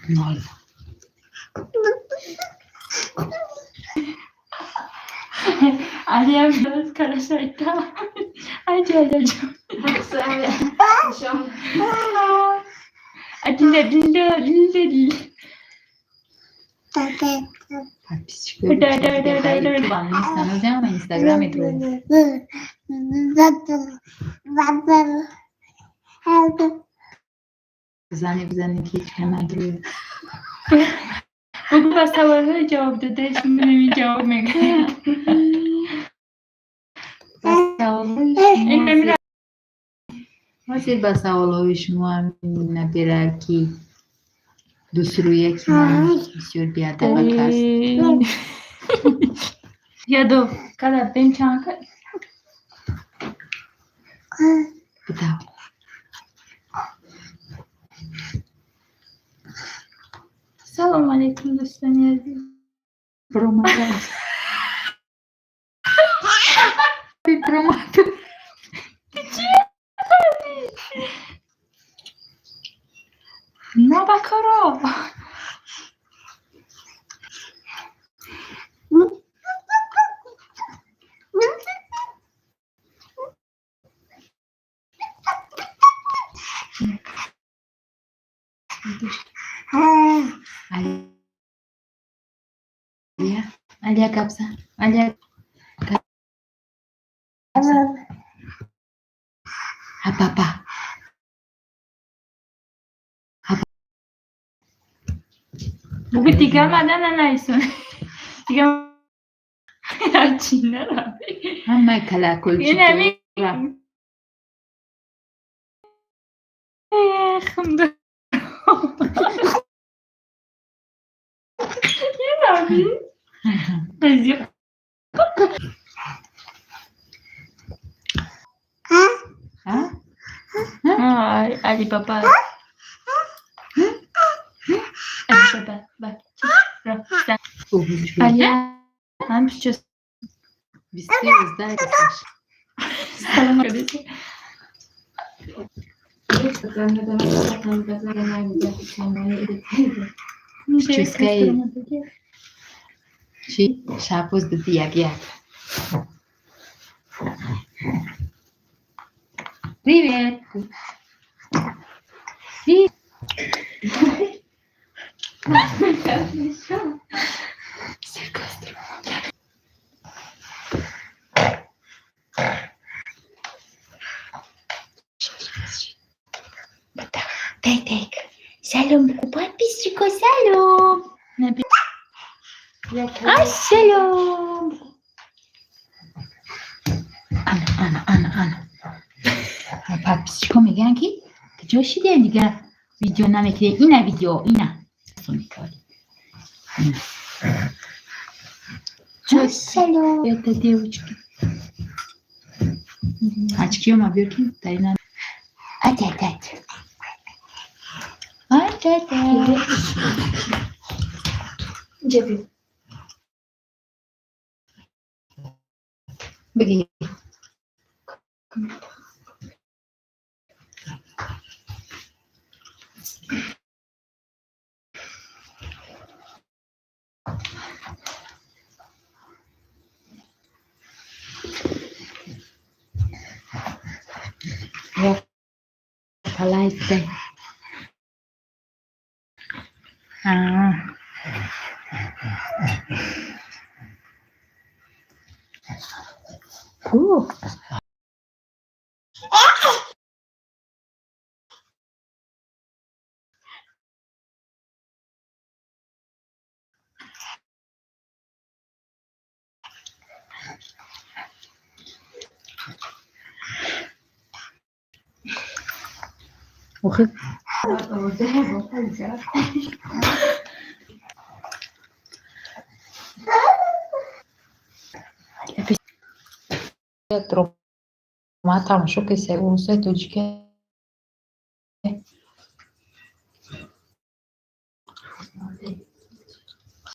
Ноль. Алиям карашайта. Айджа. Адилла, дилла, дилла. Подписчикои Да. Инстаграм, инстаграме друг. Зане бизанед, ки ҳеҷ кана друг. Бугӯ, ба саволҳои ҷавоб додаи шумо неми ҷавоб мегӯяд. Ба саволҳои Ин шумо намира. Ҳозир ба саволҳои шумо набера, ки дӯстрӯяки ман бисёр беадабак аст. Ядо, када бем чанд ка? Битав. Салом алейкум, дӯстони азиз. Промада. Промада. Набакоро. Алия, Алия, гап зан. Алия, гап зан. А папа? Бугӯ, дигар мада нанависон. Дигар чӣ нарафт. Ҳамаи калакулчи. Ин ҳамин хунда. Ин ҳамин. Қазиқ. А? Алибаба. Алибаба. Ба. Алия. Ҳам сейчас. Бисёр. Салом алейкум. Чускаи. Чӣ? Шабоз диди, як як. Привет. Привет. Сиркастро. Дай, дай. Салом, подписчику, салом. Ассалом. Ана, ана, ана, ана. Подписчико мегӯянд, ки куҷо шидем, дигар видео намекунем. Ина видео, ина. Ина. Салом. Это девочки. Очки ма биёр, ки дар ина. Ать, ать, ать. Ать, ать, ать. Ҷаби. Бигир. Як лайк. А. Ку. Охи. Ма тамошо киса, урусои тоҷикӣ.